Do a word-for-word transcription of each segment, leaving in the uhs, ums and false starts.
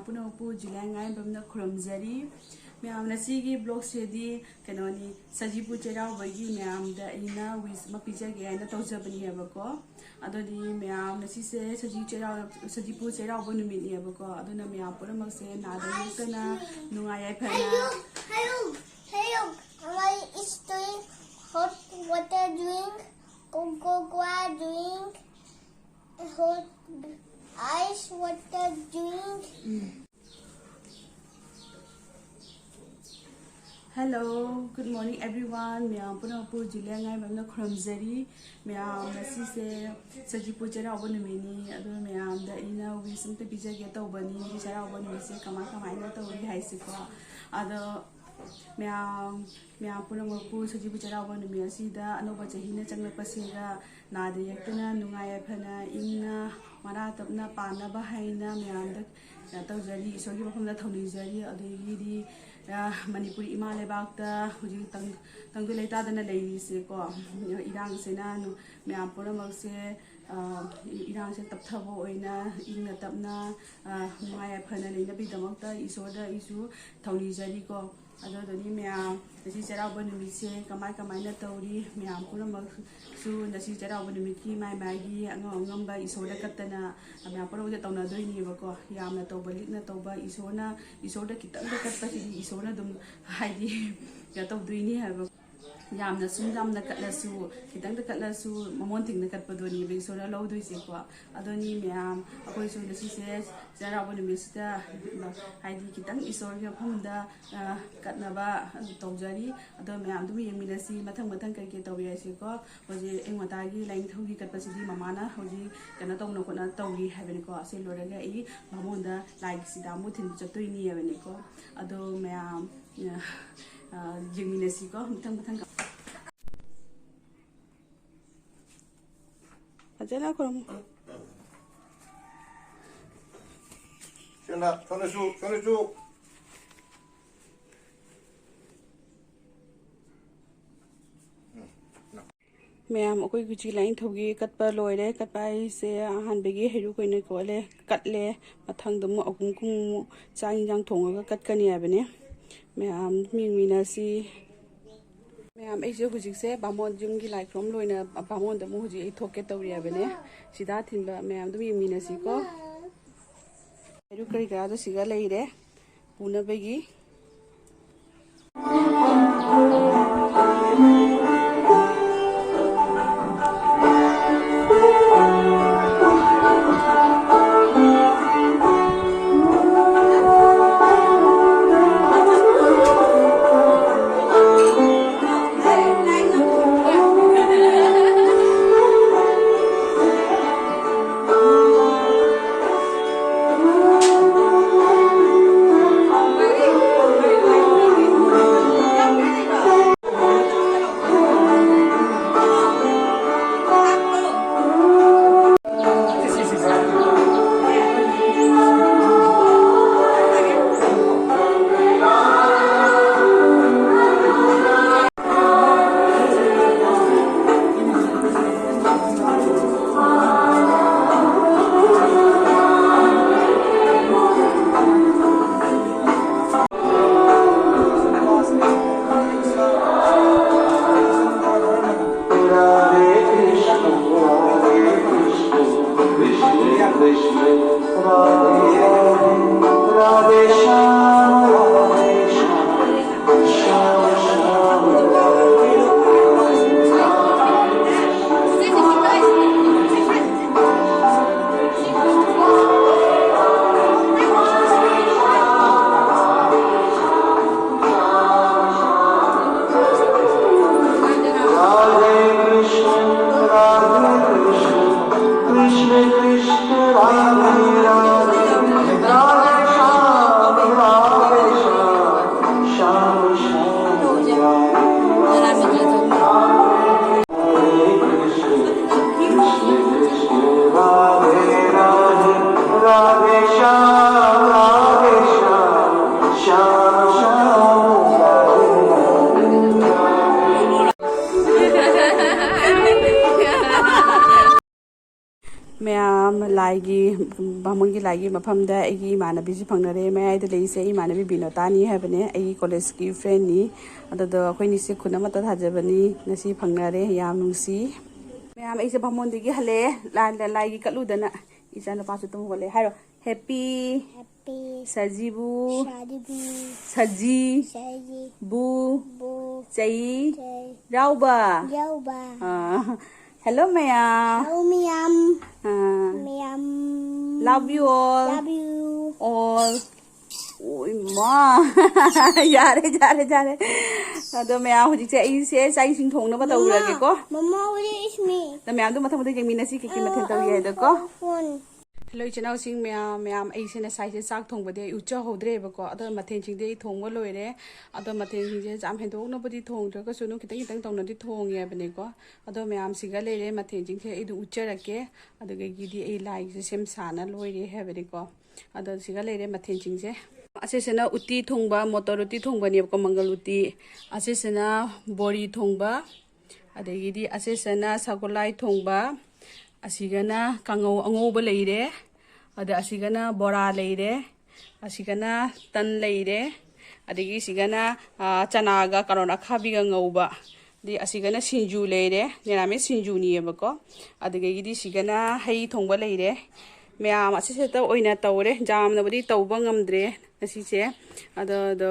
ꯄꯨꯝꯅꯃꯛꯄꯨ ꯖꯨꯂꯤꯌꯥ ꯉꯥꯏꯕꯝꯅ ꯈꯨꯔꯨꯝꯖꯔꯤ꯫ ꯃꯌꯥꯝ, ꯉꯁꯤꯒꯤ ꯕ꯭ꯂꯣꯒꯁꯤꯗꯤ ꯀꯩꯅꯣꯅꯤ, ꯁꯖꯤꯕꯨ ꯆꯩꯔꯥꯎꯕꯒꯤ ꯃꯌꯥꯝꯗ ꯑꯩꯅ ꯋꯤꯁ ꯑꯃ ꯄꯤꯖꯒꯦ ꯍꯥꯏꯅ ꯇꯧꯖꯕꯅꯦꯕꯀꯣ꯫ ꯑꯗꯨꯗꯤ ꯃꯌꯥꯝ, ꯉꯁꯤꯁꯦ ꯁꯖꯤ ꯆꯩꯔꯥꯎ-, ꯁꯖꯤꯕꯨ ꯆꯩꯔꯥꯎꯕ ꯅꯨꯃꯤꯠꯅꯦꯕꯀꯣ꯫ ꯑꯗꯨꯅ ꯃꯌꯥꯝ ꯄꯨꯝꯅꯃꯛꯁꯦ ꯅꯥꯗ ꯌꯦꯛꯇꯅ ꯅꯨꯡꯉꯥꯏ ꯌꯥꯏꯐꯅ Hello, hello, hello. I is doing hot water drink, Coca-Cola drink, hot ice water drink. Hello, good morning everyone. ꯃꯌꯥꯝ ꯄꯨꯝꯅꯃꯛꯄꯨ ꯖꯨꯂꯤꯌꯥ ꯉꯥꯏꯕꯝꯅ ꯈꯨꯔꯨꯝꯖꯔꯤ꯫ ꯃꯌꯥꯝ, ꯉꯁꯤꯁꯦ ꯁꯖꯤꯕꯨ ꯆꯩꯔꯥꯎꯕ ꯅꯨꯃꯤꯠꯅꯤ꯫ ꯑꯗꯨ ꯃꯌꯥꯝꯗ ꯑꯩꯅ ꯋꯤꯁ ꯑꯝꯇ ꯄꯤꯖꯒꯦ ꯇꯧꯕꯅꯤ꯫ ꯆꯩꯔꯥꯎꯕ ꯅꯨꯃꯤꯠꯁꯦ ꯀꯃꯥꯏ ꯀꯃꯥꯏꯅ ꯇꯧꯔꯤ ꯍꯥꯏꯁꯤꯀꯣ꯫ ꯑꯗꯣ ꯃꯌꯥꯝ, ꯃꯌꯥꯝ ꯄꯨꯝꯅꯃꯛꯄꯨ ꯁꯖꯤꯕꯨ ꯆꯩꯔꯥꯎꯕ ꯅꯨꯃꯤꯠ ꯑꯁꯤꯗ ꯑꯅꯧꯕ ꯆꯍꯤꯅ ꯆꯪꯂꯛꯄꯁꯤꯒ ꯅꯥꯗ ꯌꯦꯛꯇꯅ ꯅꯨꯡꯉꯥꯏ ꯌꯥꯏꯐꯅ ꯏꯪꯅ ꯃꯔꯥ ꯇꯞꯅ ꯄꯥꯟꯅꯕ ꯍꯥꯏꯅ ꯃꯌꯥꯝꯗ ꯀꯩꯅꯣ ꯇꯧꯖꯔꯤ, ꯏꯁꯣꯔꯒꯤ ꯃꯐꯝꯗ ꯊꯧꯅꯤꯖꯔꯤ꯫ ꯑꯗꯒꯤꯗꯤ, ꯑ, ꯃꯅꯤꯄꯨꯔ ꯏꯃꯥ ꯂꯩꯕꯥꯛꯇ ꯍꯧꯖꯤꯛ ꯇꯪ-, ꯇꯪꯗꯨ ꯂꯩꯇꯥꯗꯅ ꯂꯩꯔꯤꯁꯦꯀꯣ, ꯏꯔꯥꯡꯁꯤꯅ ꯅꯨ-, ꯃꯌꯥꯝ ꯄꯨꯝꯅꯃꯛꯁꯦ, ꯑ, ꯏꯔꯥꯡꯁꯦ ꯇꯞꯊꯕ ꯑꯣꯏꯅ ꯏꯪꯅ ꯇꯞꯅ, ꯑ, ꯅꯨꯡꯉꯥꯏ ꯌꯥꯏꯐꯅ ꯂꯩꯅꯕꯒꯤꯗꯃꯛꯇ ꯏꯁꯣꯔꯗ ꯑꯩꯁꯨ ꯊꯧꯅꯤꯖꯔꯤꯀꯣ꯫ ꯑꯗꯨꯗꯨꯅꯤ ꯃꯌꯥꯝ, ꯉꯁꯤ ꯆꯩꯔꯥꯎꯕ ꯅꯨꯃꯤꯠꯁꯦ ꯀꯃꯥꯏ ꯀꯃꯥꯏꯅ ꯇꯧꯔꯤ? ꯃꯌꯥꯝ ꯄꯨꯝꯅꯃꯛꯁꯨ ꯉꯁꯤ ꯆꯩꯔꯥꯎꯕ ꯅꯨꯃꯤꯠꯀꯤ ꯃꯥꯏ ꯃꯥꯏꯒꯤ ꯑꯉꯝ ꯑꯉꯝꯕ ꯏꯁꯣꯔꯗ ꯀꯠꯇꯅ ꯃꯌꯥꯝ ꯄꯨꯝꯅꯃꯛꯁꯦ ꯇꯧꯅꯗꯣꯏꯅꯦꯕꯀꯣ꯫ ꯌꯥꯝꯅ ꯇꯧꯕ, ꯂꯤꯛꯅ ꯇꯧꯕ, ꯏꯁꯣꯔꯅ, ꯏꯁꯣꯔꯗ ꯈꯤꯇꯪꯗ ꯀꯠꯄꯁꯤꯗꯤ ꯏꯁꯣꯔꯅ ꯑꯗꯨꯝ, ꯍꯥꯏꯗꯤ, ꯀꯩꯅꯣ ꯇꯧꯗꯣꯏꯅꯤ ꯍꯥꯏꯕ꯫ ꯌꯥꯝꯅ ꯁꯨꯝ ꯌꯥꯝꯅ ꯀꯠꯂꯁꯨ, ꯈꯤꯇꯪꯗ ꯀꯠꯂꯁꯨ ꯃꯃꯣꯟ ꯊꯤꯡꯅ ꯀꯠꯄꯗꯨꯅꯦꯕ ꯏꯁꯣꯔꯅ ꯂꯧꯗꯣꯏꯁꯦꯀꯣ꯫ ꯑꯗꯨꯅꯤ ꯃꯌꯥꯝ, ꯑꯩꯈꯣꯏꯁꯨ ꯉꯁꯤꯁꯦ ꯆꯩꯔꯥꯎꯕ ꯅꯨꯃꯤꯠꯁꯤꯗ, ꯍꯥꯏꯗꯤ, ꯈꯤꯇꯪ ꯏꯁꯣꯔꯒꯤ ꯃꯐꯝꯗ, ꯑ, ꯀꯠꯅꯕ ꯇꯧꯖꯔꯤ꯫ ꯑꯗꯣ ꯃꯌꯥꯝ ꯑꯗꯨꯝ ꯌꯦꯡꯃꯤꯟꯅꯁꯤ, ꯃꯊꯪ ꯃꯊꯪ ꯀꯩ ꯀꯩ ꯇꯧꯔꯤ ꯍꯥꯏꯁꯤꯀꯣ꯫ ꯍꯧꯖꯤꯛ ꯑꯌꯨꯛ ꯉꯟꯇꯥꯒꯤ ꯂꯥꯏꯅꯤꯡꯊꯧꯒꯤ ꯀꯠꯄꯁꯤꯗꯤ ꯃꯃꯥꯅ ꯍꯧꯖꯤꯛ ꯀꯩꯅꯣ ꯇꯧꯅ ꯈꯣꯠꯅ ꯇꯧꯔꯤ ꯍꯥꯏꯕꯅꯤꯀꯣ꯫ ꯑꯁꯤ ꯂꯣꯏꯔꯒ ꯑꯩ ꯕꯥꯃꯣꯟꯗ ꯂꯥꯏꯒꯤ ꯁꯤꯗꯥꯟꯕꯨ ꯊꯤꯟꯕ ꯆꯠꯇꯣꯏꯅꯤ ꯍꯥꯏꯕꯅꯤꯀꯣ꯫ ꯑꯗꯣ ꯃꯌꯥꯝ, ꯑ, ꯑ, ꯌꯦꯡꯃꯤꯟꯅꯁꯤꯀꯣ, ꯃꯊꯪ ꯃꯊꯪ꯫ ꯐꯖꯅ ꯈꯨꯔꯨꯝꯃꯨ꯫ ꯁꯣꯝꯗ, ꯁꯣꯝꯗꯁꯨ, ꯁꯣꯝꯗꯁꯨ꯫ ꯃꯌꯥꯝ, ꯑꯩꯈꯣꯏ ꯍꯧꯖꯤꯛ ꯂꯥꯏꯅꯤꯡꯊꯧꯒꯤ ꯀꯠꯄ ꯂꯣꯏꯔꯦ꯫ ꯀꯠꯄ ꯍꯥꯏꯁꯦ ꯑꯍꯥꯟꯕꯒꯤ ꯍꯩꯔꯨꯛ ꯑꯣꯏꯅ ꯀꯣꯠꯂꯦ, ꯀꯠꯂꯦ꯫ ꯃꯊꯪꯗ ꯑꯃꯨꯛ ꯑꯍꯨꯝ ꯀꯨꯝꯃꯨꯛ ꯆꯥꯛ ꯏꯟꯖꯥꯡ ꯊꯣꯡꯉꯒ ꯀꯠꯀꯅꯤ ꯍꯥꯏꯕꯅꯦ꯫ ꯃꯌꯥꯝ ꯌꯦꯡꯃꯤꯟꯅꯁꯤ꯫ ꯃꯌꯥꯝ, ꯑꯩꯁꯦ ꯍꯧꯖꯤꯛꯁꯦ ꯕꯥꯃꯣꯟ ꯌꯨꯝꯒꯤ ꯂꯥꯏ ꯈꯨꯔꯨꯝ ꯂꯣꯏꯅ ꯕꯥꯃꯣꯟꯗ ꯑꯃꯨꯛ ꯍꯧꯖꯤꯛ ꯑꯩ ꯊꯣꯛꯀꯦ ꯇꯧꯔꯤ ꯍꯥꯏꯕꯅꯦ꯫ ꯁꯤꯗꯥ ꯊꯤꯟꯕ ꯃꯌꯥꯝꯗꯨꯝ ꯌꯦꯡꯃꯤꯟꯅꯁꯤꯀꯣ꯫ ꯍꯩꯔꯨꯛ ꯀꯔꯤ ꯀꯔꯥꯗꯣ ꯁꯤꯒ ꯂꯩꯔꯦ ꯄꯨꯅꯕꯒꯤ꯫ ꯂꯥꯏꯒꯤ, ꯕꯥꯃꯣꯟꯒꯤ ꯂꯥꯏꯒꯤ ꯃꯐꯝꯗ ꯑꯩꯒꯤ ꯏꯃꯥꯟꯅꯕꯤꯁꯤ ꯐꯪꯅꯔꯦ꯫ ꯃꯌꯥꯏꯗ ꯂꯩꯔꯤꯁꯦ ꯑꯩ ꯏꯃꯥꯟꯅꯕꯤ ꯕꯤꯅꯣꯇꯥꯅꯤ ꯍꯥꯏꯕꯅꯦ, ꯑꯩꯒꯤ ꯀꯣꯂꯦꯖꯀꯤ ꯐ꯭ꯔꯦꯟꯅꯤ꯫ ꯑꯗꯨꯗꯣ ꯑꯩꯈꯣꯏꯅꯤꯁꯦ ꯈꯨꯟ ꯑꯃꯠꯇ ꯊꯥꯖꯕꯅꯤ꯫ ꯉꯁꯤ ꯐꯪꯅꯔꯦ, ꯌꯥꯝ ꯅꯨꯡꯁꯤ꯫ ꯃꯌꯥꯝ, ꯑꯩꯁꯦ ꯕꯥꯃꯣꯟꯗꯒꯤ ꯍꯜꯂꯛꯑꯦ, ꯂꯥꯏ-, ꯂꯥꯏꯒꯤ ꯀꯠꯂꯨꯗꯅ꯫ ꯏꯆꯥꯅꯨꯄꯥꯁꯨ ꯇꯨꯝ ꯍꯧꯒꯠꯂꯦ꯫ ꯍꯥꯏꯔꯣ, ꯍꯦꯄꯤ ꯍꯦꯄꯤ ꯁꯖꯤꯕꯨ ꯁꯖꯤꯕꯨ ꯁꯖꯤ ꯁꯖꯤ ꯕꯨ ꯕꯨ ꯆꯩ ꯆꯩ ꯔꯥꯎꯕ꯫ ꯌꯥꯎꯕ꯫ ꯑꯥ, ꯍꯦꯜꯂꯣ ꯃꯌꯥꯝ꯫ ꯍꯦꯜꯂꯣ ꯃꯌꯥꯝ꯫ ꯑꯥ, ꯃꯌꯥꯝ꯫ Love you all. Love you all. ꯑꯣ, ꯏꯃꯥ꯫ ꯌꯥꯔꯦ, ꯌꯥꯔꯦ, ꯌꯥꯔꯦ꯫ ꯑꯗꯣ ꯃꯌꯥꯝ, ꯍꯧꯖꯤꯛꯁꯦ ꯑꯩꯁꯦ ꯆꯥꯛ ꯏꯁꯤꯡ ꯊꯣꯡꯅꯕ ꯇꯧꯔꯒꯦꯀꯣ꯫ Mama, where is me? ꯑꯗꯣ ꯃꯌꯥꯝꯗꯣ ꯃꯊꯪ ꯃꯊꯪ ꯌꯦꯡꯃꯤꯟꯅꯁꯤ, ꯀꯩ ꯀꯩ ꯃꯊꯦꯜ ꯇꯧꯔꯤ ꯍꯥꯏꯗꯣꯀꯣ꯫ Phone. ꯍꯦꯜꯂꯣ ꯏꯆꯤꯟ ꯏꯅꯥꯎꯁꯤꯡ ꯃꯌꯥꯝ, ꯃꯌꯥꯝ, ꯑꯩꯁꯦ ꯉꯁꯥꯏꯁꯦ ꯆꯥꯛ ꯊꯣꯡꯕꯗꯤ ꯑꯩ ꯎꯠꯆꯍꯧꯗ꯭ꯔꯦꯕꯀꯣ꯫ ꯑꯗꯣ ꯃꯊꯦꯜꯁꯤꯡꯗꯤ ꯑꯩ ꯊꯣꯡꯕ ꯂꯣꯏꯔꯦ꯫ ꯑꯗꯣ ꯃꯊꯦꯜꯁꯤꯡꯁꯦ ꯌꯥꯝ ꯍꯦꯟꯗꯣꯛꯅꯕꯨꯗꯤ ꯊꯣꯡꯗ꯭ꯔꯒꯁꯨ ꯑꯗꯨꯝ ꯈꯤꯇꯪ ꯈꯤꯇꯪ ꯇꯧꯅꯗꯤ ꯊꯣꯡꯉꯦꯕꯅꯦꯀꯣ꯫ ꯑꯗꯣ ꯃꯌꯥꯝꯁꯤꯒ ꯂꯩꯔꯦ, ꯃꯊꯦꯜꯁꯤꯡꯁꯦ ꯑꯩ ꯑꯗꯨꯝ ꯎꯠꯆꯔꯛꯀꯦ꯫ ꯑꯗꯨꯗꯒꯤꯗꯤ ꯑꯩ ꯂꯥꯏꯒꯤꯁꯦ ꯁꯦꯝ ꯁꯥꯅ ꯂꯣꯏꯔꯦ ꯍꯥꯏꯕꯅꯤꯀꯣ꯫ ꯑꯗꯣ ꯁꯤꯒ ꯂꯩꯔꯦ ꯃꯊꯦꯜꯁꯤꯡꯁꯦ꯫ ꯑꯁꯤꯁꯤꯅ ꯎꯇꯤ ꯊꯣꯡꯕ, ꯃꯣꯇꯣꯔ ꯎꯇꯤ ꯊꯣꯡꯕꯅꯦꯕꯀꯣ, ꯃꯪꯒꯜ ꯎꯇꯤ꯫ ꯑꯁꯤꯁꯤꯅ ꯕꯣꯔꯤ ꯊꯣꯡꯕ, ꯑꯗꯒꯤꯗꯤ ꯑꯁꯤꯁꯤꯅ ꯁꯒꯣꯜꯍꯋꯥꯏ ꯊꯣꯡꯕ, ꯑꯁꯤꯒꯅ ꯀꯥꯡꯉꯧ ꯑꯉꯧꯕ ꯂꯩꯔꯦ, ꯑꯗ ꯑꯁꯤꯒꯅ ꯕꯣꯔꯥ ꯂꯩꯔꯦ, ꯑꯁꯤꯒꯅ ꯇꯟ ꯂꯩꯔꯦ, ꯑꯗꯒꯤ ꯁꯤꯒꯅ, ꯑꯥ, ꯆꯅꯥꯒ ꯀꯥꯔꯣꯠ ꯑꯈꯥꯕꯤꯒ ꯉꯧꯕ, ꯑꯗꯩ ꯑꯁꯤꯒꯅ ꯁꯤꯡꯖꯨ ꯂꯩꯔꯦ, ꯃꯦꯔꯥꯃꯦꯁ ꯁꯤꯡꯖꯨꯅꯤꯌꯦꯕꯀꯣ꯫ ꯑꯗꯨꯗꯒꯤꯗꯤ ꯁꯤꯒꯅ ꯍꯩ ꯊꯣꯡꯕ ꯂꯩꯔꯦ꯫ ꯃꯌꯥꯝ ꯑꯁꯤꯁꯤꯗ ꯑꯣꯏꯅ ꯇꯧꯔꯦ, ꯌꯥꯝꯅꯕꯨꯗꯤ ꯇꯧꯕ ꯉꯝꯗ꯭ꯔꯦ ꯉꯁꯤꯁꯦ꯫ ꯑꯗꯣ, ꯑꯗꯣ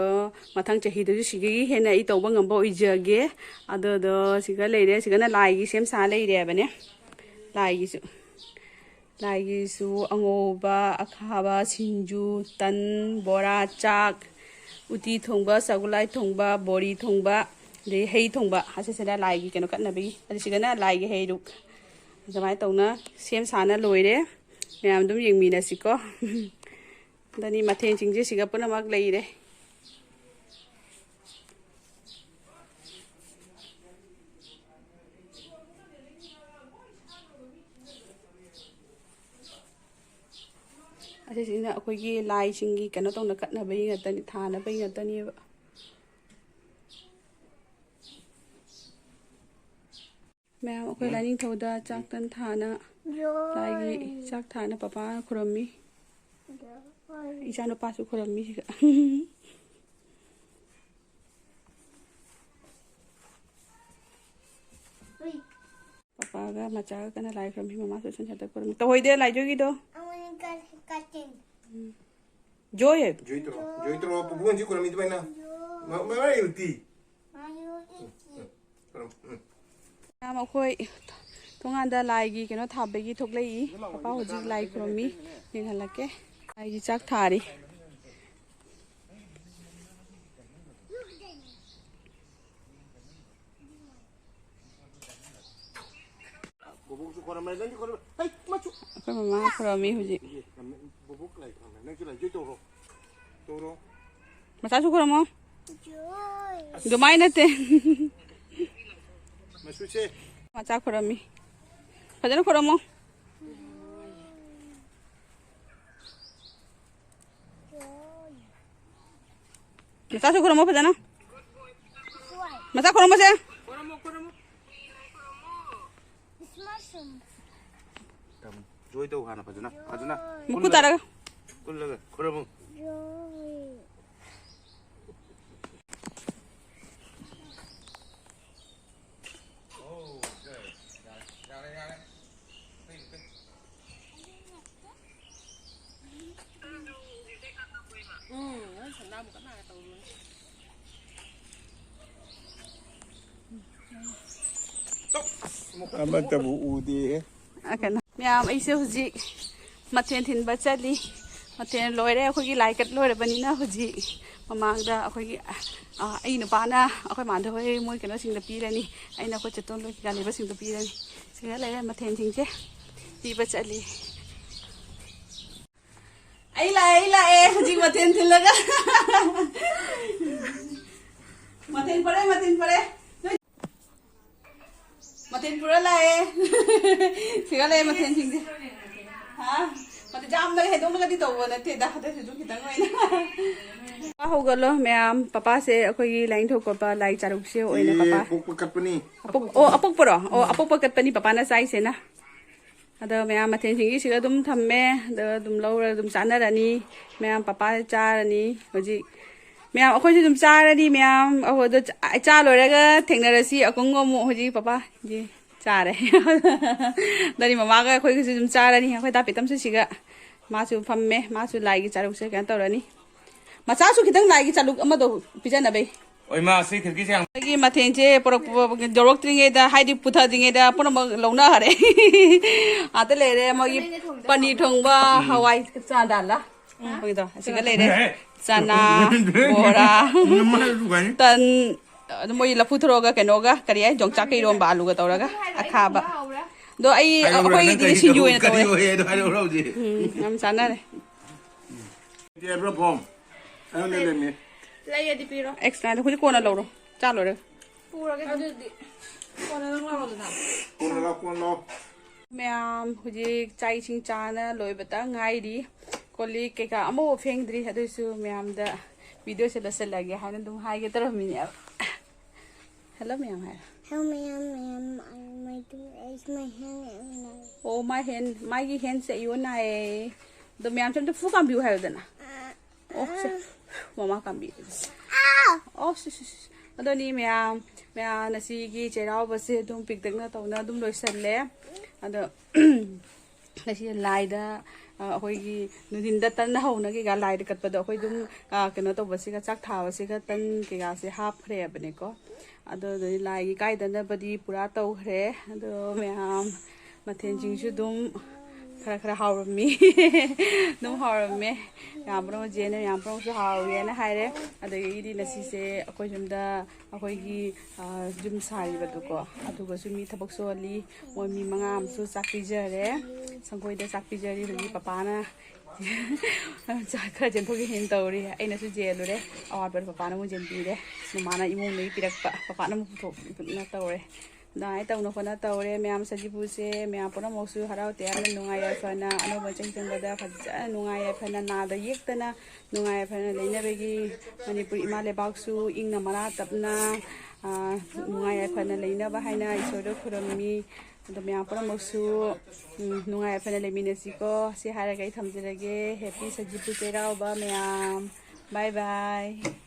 ꯃꯊꯪ ꯆꯍꯤꯗꯁꯨ ꯁꯤꯒꯤ ꯍꯦꯟꯅ ꯑꯩ ꯇꯧꯕ ꯉꯝꯕ ꯑꯣꯏꯖꯒꯦ꯫ ꯑꯗꯣ, ꯑꯗꯣ ꯁꯤꯒ ꯂꯩꯔꯦ, ꯁꯤꯒꯅ ꯂꯥꯏꯒꯤ ꯁꯦꯝ ꯁꯥ ꯂꯩꯔꯦ ꯍꯥꯏꯕꯅꯦ꯫ ꯂꯥꯏꯒꯤꯁꯨ, ꯂꯥꯏꯒꯤꯁꯨ ꯑꯉꯧꯕ, ꯑꯈꯥꯕ, ꯁꯤꯡꯖꯨ, ꯇꯟ, ꯕꯣꯔꯥ, ꯆꯥꯛ, ꯎꯇꯤ ꯊꯣꯡꯕ, ꯁꯒꯣꯜꯍꯋꯥꯏ ꯊꯣꯡꯕ, ꯕꯣꯔꯤ ꯊꯣꯡꯕ, ꯑꯗꯩ ꯍꯩ ꯊꯣꯡꯕ꯫ ꯑꯁꯤꯁꯤꯅ ꯂꯥꯏꯒꯤ ꯀꯩꯅꯣ ꯀꯠꯅꯕꯒꯤ꯫ ꯑꯗ ꯁꯤꯒꯅ ꯂꯥꯏꯒꯤ ꯍꯩꯔꯨꯛ꯫ ꯑꯗꯨꯃꯥꯏꯅ ꯇꯧꯅ ꯁꯦꯝ ꯁꯥꯅ ꯂꯣꯏꯔꯦ꯫ ꯃꯌꯥꯝ ꯑꯗꯨꯝ ꯌꯦꯡꯃꯤꯟꯅꯁꯤꯀꯣ꯫ ꯑꯗꯅꯤ ꯃꯊꯦꯜꯁꯤꯡꯁꯦ ꯁꯤꯒ ꯄꯨꯝꯅꯃꯛ ꯂꯩꯔꯦ꯫ ꯑꯁꯤꯁꯤꯅ ꯑꯩꯈꯣꯏꯒꯤ ꯂꯥꯏꯁꯤꯡꯒꯤ ꯀꯩꯅꯣ ꯇꯧꯅ ꯀꯠꯅꯕꯒꯤ ꯉꯥꯛꯇꯅꯤ, ꯊꯥꯅꯕꯒꯤ ꯉꯥꯛꯇꯅꯦꯕ꯫ ꯃꯌꯥꯝ, ꯑꯩꯈꯣꯏ ꯂꯥꯏꯅꯤꯡꯊꯧꯗ ꯆꯥꯛ ꯇꯟ ꯊꯥꯅ ꯂꯥꯏꯒꯤ ꯆꯥꯛ ꯊꯥꯅ ꯄꯄꯥꯅ ꯈꯨꯔꯝꯃꯤ꯫ ꯏꯆꯥ ꯅꯨꯄꯥꯁꯨ ꯈꯨꯔꯝꯃꯤ ꯁꯤꯒ꯫ ꯄꯄꯥꯒ ꯃꯆꯥꯒ ꯀꯟꯅ ꯂꯥꯏ ꯈꯨꯔꯝꯃꯤ꯫ ꯃꯃꯥꯁꯨ ꯁꯟ ꯁꯥꯇꯛ ꯈꯨꯔꯝꯃꯤ꯫ ꯇꯧꯍꯣꯏꯗꯦ ꯂꯥꯏꯖꯣꯏꯒꯤꯗꯣ꯫ ꯖꯣꯏ ꯍꯦ꯫ ꯖꯣꯏ ꯇꯧꯔꯣ꯫ ꯖꯣꯏ ꯇꯧꯔꯣ꯫ ꯄꯨꯄꯨ ꯍꯟꯖꯤ ꯈꯨꯔꯝꯃꯤꯗꯤ ꯚꯥꯏꯅ꯫ ꯃ-, ꯃ-, ꯃ-, ꯎꯇꯤ꯫ ꯎꯝ, ꯎꯝ, ꯎꯝ꯫ ꯃꯌꯥꯝ ꯑꯩꯈꯣꯏ ꯊꯣꯡꯒꯥꯟꯗ ꯂꯥꯏꯒꯤ ꯀꯩꯅꯣ ꯊꯥꯕꯒꯤ ꯊꯣꯛꯂꯛꯏ꯫ ꯄꯄꯥ ꯍꯧꯖꯤꯛ ꯂꯥꯏ ꯈꯨꯔꯨꯝꯃꯤ꯫ ꯌꯦꯡꯍꯜꯂꯛꯀꯦ꯫ ꯂꯥꯏꯒꯤ ꯆꯥꯛ ꯊꯥꯔꯤ꯫ ꯕꯣꯕꯣꯛꯁꯨ ꯈꯣꯔꯝꯃꯦ, ꯅꯪꯁꯨ ꯈꯣꯔꯝꯃꯦ꯫ ꯍꯩ, ꯃꯆꯨ꯫ ꯑꯩꯈꯣꯏ ꯃꯃꯥ ꯈꯣꯔꯝꯃꯤ ꯍꯧꯖꯤꯛ꯫ ꯏꯌꯦ, ꯕꯣꯕꯣꯛ ꯂꯥꯏ ꯈꯣꯔꯝꯃꯦ, ꯅꯪꯁꯨ ꯂꯥꯏꯖꯣꯏ ꯇꯧꯔꯣ꯫ ꯇꯧꯔꯣ꯫ ꯃꯆꯥꯁꯨ ꯈꯣꯔꯝꯃꯣ꯫ ꯑꯗꯨꯃꯥꯏ ꯅꯠꯇꯦ꯫ ꯃꯆꯨꯁꯦ꯫ ꯃꯆꯥ ꯈꯣꯔꯝꯃꯤ꯫ ꯐꯖꯅ ꯈꯣꯔꯝꯃꯣ꯫ ꯃꯆꯥꯁꯨ ꯈꯨꯔꯨꯝꯃꯣ ꯐꯖꯅ꯫ ꯃꯆꯥ ꯈꯨꯔꯨꯝꯃꯣꯁꯦ꯫ ꯖꯣꯏ ꯇꯧ ꯍꯥꯟꯅ ꯐꯖꯅ, ꯐꯖꯅ꯫ ꯃꯈꯨꯠ ꯇꯥꯔꯒ꯫ ꯀꯨꯜꯂꯒ ꯈꯨꯔꯨꯝꯃꯨ꯫ ꯑꯃꯠꯇꯕꯨ ꯎꯗꯦꯍꯦ꯫ ꯑ, ꯀꯩꯅꯣ, ꯃꯌꯥꯝ, ꯑꯩꯁꯦ ꯍꯧꯖꯤꯛ ꯃꯊꯦꯜ ꯊꯤꯟꯕ ꯆꯠꯂꯤ꯫ ꯃꯊꯦꯜ ꯂꯣꯏꯔꯦ, ꯑꯩꯈꯣꯏꯒꯤ ꯂꯥꯏ ꯀꯠ ꯂꯣꯏꯔꯕꯅꯤꯅ ꯍꯧꯖꯤꯛ ꯃꯃꯥꯡꯗ ꯑꯩꯈꯣꯏꯒꯤ, ꯑ, ꯑꯩ ꯅꯨꯄꯥꯅ ꯑꯩꯈꯣꯏ ꯃꯥꯗ ꯍꯣꯏ ꯃꯣꯏ ꯀꯩꯅꯣꯁꯤꯡꯗ ꯄꯤꯔꯅꯤ, ꯑꯩꯅ ꯑꯩꯈꯣꯏ ꯆꯦꯇꯣꯟ ꯂꯣꯏ ꯀꯩꯀꯥ ꯂꯩꯕꯁꯤꯡꯗꯣ ꯄꯤꯔꯅꯤ꯫ ꯁꯤꯗ ꯂꯩꯔꯦ ꯃꯊꯦꯜꯁꯤꯡꯁꯦ ꯄꯤꯕ ꯆꯠꯂꯤ꯫ ꯑꯩ ꯂꯥꯛꯑꯦ, ꯑꯩ ꯂꯥꯛꯑꯦ ꯍꯧꯖꯤꯛ ꯃꯊꯦꯜ ꯊꯤꯜꯂꯒ꯫ ꯃꯊꯦꯜ ꯐꯔꯦ, ꯃꯊꯦꯜ ꯐꯔꯦ꯫ ꯃꯊꯦꯜ ꯄꯨꯔ ꯂꯥꯛꯑꯦ꯫ ꯁꯤꯒ ꯂꯩꯔꯦ ꯃꯊꯦꯜꯁꯤꯡꯁꯦ꯫ ꯍꯥ? ꯃꯊꯦꯜ ꯌꯥꯝꯅꯒ ꯍꯦꯟꯗꯣꯛꯅꯒꯗꯤ ꯇꯧꯕ ꯅꯠꯇꯦꯗ, ꯑꯗꯨꯏꯁꯨ ꯑꯗꯨꯝ ꯈꯤꯇꯪ ꯑꯣꯏꯅ꯫ ꯄꯄꯥ ꯍꯧꯒꯠꯂꯣ ꯃꯌꯥꯝ, ꯄꯄꯥꯁꯦ ꯑꯩꯈꯣꯏꯒꯤ ꯂꯥꯏꯅꯤꯡꯊꯧ ꯀꯠꯄ ꯂꯥꯏ ꯆꯥꯔꯨꯛꯁꯦ ꯑꯣꯏꯅ ꯑꯦ, ꯄꯄꯥ꯫ ꯄꯣꯛꯄ ꯀꯠꯄꯅꯤ꯫ ꯑꯄꯣꯛ-, ꯑꯣ, ꯑꯄꯣꯛꯄꯔꯣ? ꯑꯣ, ꯑꯄꯣꯛꯄ ꯀꯠꯄꯅꯤ ꯄꯄꯥꯅ ꯆꯥꯏꯁꯦꯅ꯫ ꯑꯗꯣ ꯃꯌꯥꯝ ꯃꯊꯦꯜꯁꯤꯡꯒꯤꯁꯤꯒ ꯑꯗꯨꯝ ꯊꯝꯃꯦ꯫ ꯑꯗꯣ ꯑꯗꯨꯝ ꯂꯧꯔ ꯑꯗꯨꯝ ꯆꯥꯅꯔꯅꯤ꯫ ꯃꯌꯥꯝ ꯄꯄꯥ ꯆꯥꯔꯅꯤ꯫ ꯍꯧꯖꯤꯛ ꯃꯌꯥꯝ ꯑꯩꯈꯣꯏꯁꯨ ꯑꯗꯨꯝ ꯆꯥꯔꯅꯤ꯫ ꯃꯌꯥꯝ ꯑꯩꯈꯣꯏꯗꯣ ꯆꯥ-, ꯆꯥ ꯂꯣꯏꯔꯒ ꯊꯦꯡꯅꯔꯁꯤ꯫ ꯑꯀꯨꯡ ꯑꯃꯨꯛ ꯍꯧꯖꯤꯛ ꯄꯄꯥ ꯆꯥꯔꯦ꯫ ꯑꯗꯨꯅꯤ ꯃꯃꯥꯒ ꯑꯩꯈꯣꯏꯒꯁꯨ ꯑꯗꯨꯝ ꯆꯥꯔꯅꯤ꯫ ꯑꯩꯈꯣꯏ ꯇꯥꯄꯤꯇꯝꯁꯨ ꯁꯤꯒ ꯃꯥꯁꯨ ꯐꯝꯃꯦ꯫ ꯃꯥꯁꯨ ꯂꯥꯏꯒꯤ ꯆꯥꯔꯨꯛꯁꯦ ꯀꯩꯅꯣ ꯇꯧꯔꯅꯤ꯫ ꯃꯆꯥꯁꯨ ꯈꯤꯇꯪ ꯂꯥꯏꯒꯤ ꯆꯥꯂꯨꯛ ꯑꯃꯗꯣ ꯄꯤꯖꯅꯕꯩ꯫ ꯑꯣꯏꯃꯥ, ꯁꯤ ꯈꯤꯔꯀꯤꯁꯦ ꯌꯥꯝ ꯑꯩꯒꯤ ꯃꯊꯦꯜꯁꯦ ꯄꯨꯔꯛꯄ ꯌꯧꯔꯛꯇ꯭ꯔꯤꯉꯩꯗ, ꯍꯥꯏꯗꯤ ꯄꯨꯊꯗ꯭ꯔꯤꯉꯩꯗ ꯄꯨꯝꯅꯃꯛ ꯂꯧꯅꯈꯔꯦ꯫ ꯑꯥꯗ ꯂꯩꯔꯦ ꯃꯣꯏꯒꯤ ꯄꯅꯤꯔ ꯊꯣꯡꯕ, ꯍꯋꯥꯏ ꯆꯥꯗꯥꯜꯂ? ꯎꯝ꯫ ꯃꯣꯏꯗꯣ ꯑꯁꯤꯒ ꯂꯩꯔꯦ꯫ ꯆꯅꯥ, ꯕꯣꯔꯥ, ꯅꯃꯥꯏꯗꯨ ꯀꯥꯏꯅꯤ꯫ ꯇꯟ, ꯑꯗꯨ ꯃꯣꯏ ꯂꯐꯨ ꯊꯔꯣꯒ ꯀꯩꯅꯣꯒ, ꯀꯔꯤ ꯍꯥꯏ, ꯌꯣꯡꯆꯥꯛꯀ ꯏꯔꯣꯝꯕ ꯑꯂꯨꯒ ꯇꯧꯔꯒ ꯑꯈꯥꯕ꯫ ꯑꯗꯣ ꯑꯩ, ꯍꯥꯏꯔꯛꯎꯔꯥ, ꯅꯪ ꯑꯩꯈꯣꯏꯒꯤꯗꯤ ꯀꯔꯤ ꯁꯤꯡꯖꯨ ꯑꯣꯏꯅ ꯀꯔꯤ ꯇꯧꯔꯦ꯫ ꯑꯣꯏ ꯍꯥꯏꯗꯣ ꯍꯥꯏꯔꯛꯎꯔꯥ ꯍꯧꯖꯤꯛ? ꯎꯝ, ꯌꯥꯝ ꯆꯥꯅꯔꯦ꯫ ꯌꯥꯕ꯭ꯔꯥ ꯐꯣꯝ? ꯑꯩꯉꯣꯟꯗ ꯂꯩꯔꯝꯃꯤ꯫ ꯂꯩꯔꯗꯤ ꯄꯤꯔꯣ꯫ ꯑꯦꯛꯁꯇ꯭ꯔꯥꯗ ꯍꯧꯖꯤꯛ ꯀꯣꯟꯅ ꯂꯧꯔꯣ꯫ ꯆꯥ ꯂꯣꯏꯔꯦ꯫ ꯄꯨꯔꯒꯦ ꯑꯗꯨꯗꯤ꯫ ꯀꯣꯟꯅ ꯅꯪ ꯂꯧꯔꯣꯗꯅ꯫ ꯀꯣꯟꯅ ꯂꯥꯎ, ꯀꯣꯟꯅ ꯂꯥꯎ꯫ ꯃꯌꯥꯝ ꯍꯧꯖꯤꯛ ꯆꯥꯛ ꯏꯁꯤꯡ ꯆꯥꯅ ꯂꯣꯏꯕꯇ ꯉꯥꯏꯔꯤ꯫ ꯀꯣꯜ ꯂꯤꯛ ꯀꯩꯀꯥ ꯑꯃꯐꯥꯎ ꯐꯦꯡꯗ꯭ꯔꯤ꯫ ꯑꯗꯨꯏꯁꯨ ꯃꯌꯥꯝꯗ ꯚꯤꯗꯤꯑꯣꯁꯦ ꯂꯣꯏꯁꯤꯜꯂꯒꯦ ꯍꯥꯏꯅ ꯑꯗꯨꯝ ꯍꯥꯏꯒꯦ ꯇꯧꯔꯝꯃꯤꯅꯦꯕ꯫ ꯍꯦꯜꯂꯣ ꯃꯌꯥꯝ ꯍꯥꯏꯔꯣ꯫ Hello ꯃꯌꯥꯝ, ꯃꯌꯥꯝ, I, my two, is my hand and my ꯑꯣ, my hand, ꯃꯥꯒꯤ ꯍꯦꯟꯁꯦ ꯑꯩꯌꯣ ꯅꯥꯏꯌꯦ꯫ ꯑꯗꯣ ꯃꯌꯥꯝꯁꯦ ꯑꯝꯇ ꯐꯨ ꯀꯥꯝꯕꯤꯌꯨ ꯍꯥꯏꯌꯨꯗꯅ꯫ ꯑꯣ, ꯁꯦ꯫ ꯃꯃꯥ ꯀꯥꯝꯕꯤ꯫ ꯑꯣ, ꯁꯤ, ꯁꯤ, ꯁꯤ꯫ ꯑꯗꯨꯅꯤ ꯃꯌꯥꯝ, ꯃꯌꯥꯝ ꯉꯁꯤꯒꯤ ꯆꯩꯔꯥꯎꯕꯁꯦ ꯑꯗꯨꯝ ꯄꯤꯛꯇꯛꯅ ꯇꯧꯅ ꯑꯗꯨꯝ ꯂꯣꯏꯁꯜꯂꯦ꯫ ꯑꯗꯣ ꯉꯁꯤ ꯂꯥꯏꯗ, ꯑ, ꯑꯩꯈꯣꯏꯒꯤ ꯅꯨꯡꯊꯤꯟꯗ ꯇꯟ ꯍꯧꯅ ꯀꯩꯀꯥ ꯂꯥꯏꯗ ꯀꯠꯄꯗꯣ ꯑꯩꯈꯣꯏ ꯑꯗꯨꯝ, ꯑ, ꯀꯩꯅꯣ ꯇꯧꯕꯁꯤꯒ, ꯆꯥꯛ ꯊꯥꯕꯁꯤꯒ ꯇꯟ ꯀꯩꯀꯥꯁꯦ ꯍꯥꯞꯈ꯭ꯔꯦꯕꯅꯦꯀꯣ꯫ ꯑꯗꯣ ꯑꯗꯨꯗꯤ ꯂꯥꯏꯒꯤ ꯀꯥꯏꯗꯅꯕꯗꯤ ꯄꯨꯔꯥ ꯇꯧꯈ꯭ꯔꯦ꯫ ꯑꯗꯣ ꯃꯌꯥꯝ ꯃꯊꯦꯜꯁꯤꯡꯁꯨ ꯑꯗꯨꯝ ꯈꯔ ꯈꯔ ꯍꯥꯎꯔꯝꯃꯤ꯫ ꯑꯗꯨꯝ ꯍꯥꯎꯔꯝꯃꯦ꯫ ꯃꯌꯥꯝ ꯄꯨꯝꯅꯃꯛ ꯆꯦꯅ ꯃꯌꯥꯝ ꯄꯨꯝꯅꯃꯛꯁꯨ ꯍꯥꯎꯋꯦꯅ ꯍꯥꯏꯔꯦ꯫ ꯑꯗꯒꯤꯗꯤ ꯉꯁꯤꯁꯦ ꯑꯩꯈꯣꯏ ꯌꯨꯝꯗ ꯑꯩꯈꯣꯏꯒꯤ, ꯑ, ꯌꯨꯝ ꯁꯥꯔꯤꯕꯗꯨꯀꯣ, ꯑꯗꯨꯒꯁꯨ ꯃꯤ ꯊꯕꯛ ꯁꯨꯍꯜꯂꯤ꯫ ꯃꯣꯏ ꯃꯤ ꯃꯉꯥ ꯑꯃꯁꯨ ꯆꯥꯛ ꯄꯤꯖꯔꯦ꯫ ꯁꯪꯒꯣꯏꯗ ꯆꯥꯛ ꯄꯤꯖꯔꯤ꯫ ꯍꯧꯖꯤꯛ ꯄꯄꯥꯅ ꯆꯥꯛ ꯈꯔ ꯆꯦꯟꯊꯣꯛ ꯆꯦꯟꯁꯤꯟ ꯇꯧꯔꯤ꯫ ꯑꯩꯅꯁꯨ ꯆꯦꯜꯂꯨꯔꯦ꯫ ꯑꯋꯥꯠꯄꯗꯣ ꯄꯄꯥꯅ ꯑꯃꯨꯛ ꯆꯦꯟꯕꯤꯔꯦ꯫ ꯃꯃꯥꯅ ꯏꯃꯨꯡꯗꯒꯤ ꯄꯤꯔꯛꯄ꯫ ꯄꯄꯥꯅ ꯑꯃꯨꯛ ꯄꯨꯊꯣꯛꯅ ꯇꯧꯔꯦ꯫ ꯑꯗꯨꯃꯥꯏꯅ ꯇꯧꯅ ꯈꯣꯠꯅ ꯇꯧꯔꯦ꯫ ꯃꯌꯥꯝ ꯁꯖꯤꯕꯨꯁꯦ ꯃꯌꯥꯝ ꯄꯨꯝꯅꯃꯛꯁꯨ ꯍꯔꯥꯎ ꯇꯌꯥꯝꯅ ꯅꯨꯡꯉꯥꯏ ꯌꯥꯏꯐꯅ ꯑꯅꯧꯕ ꯆꯍꯤ ꯆꯪꯕꯗ ꯐꯖꯅ ꯅꯨꯡꯉꯥꯏ ꯌꯥꯏꯐꯅ ꯅꯥꯗ ꯌꯦꯛꯇꯅ ꯅꯨꯡꯉꯥꯏ ꯌꯥꯏꯐꯅ ꯂꯩꯅꯕꯒꯤ ꯃꯅꯤꯄꯨꯔ ꯏꯃꯥ ꯂꯩꯕꯥꯛꯁꯨ ꯏꯪꯅ ꯃꯔꯥ ꯇꯞꯅ, ꯑ, ꯅꯨꯡꯉꯥꯏ ꯌꯥꯏꯐꯅ ꯂꯩꯅꯕ ꯍꯥꯏꯅ ꯏꯁꯣꯔꯗ ꯈꯨꯔꯨꯝꯃꯤ꯫ ꯑꯗꯣ ꯃꯌꯥꯝ ꯄꯨꯝꯅꯃꯛꯁꯨ, ꯎꯝ, ꯅꯨꯡꯉꯥꯏ ꯌꯥꯏꯐꯅ ꯂꯩꯃꯤꯟꯅꯁꯤꯀꯣ꯫ ꯁꯤ ꯍꯥꯏꯔꯒ ꯑꯩ ꯊꯝꯖꯔꯒꯦ꯫ Happy ꯁꯖꯤꯕꯨ ꯆꯩꯔꯥꯎꯕ ꯃꯌꯥꯝ꯫ Bye bye꯫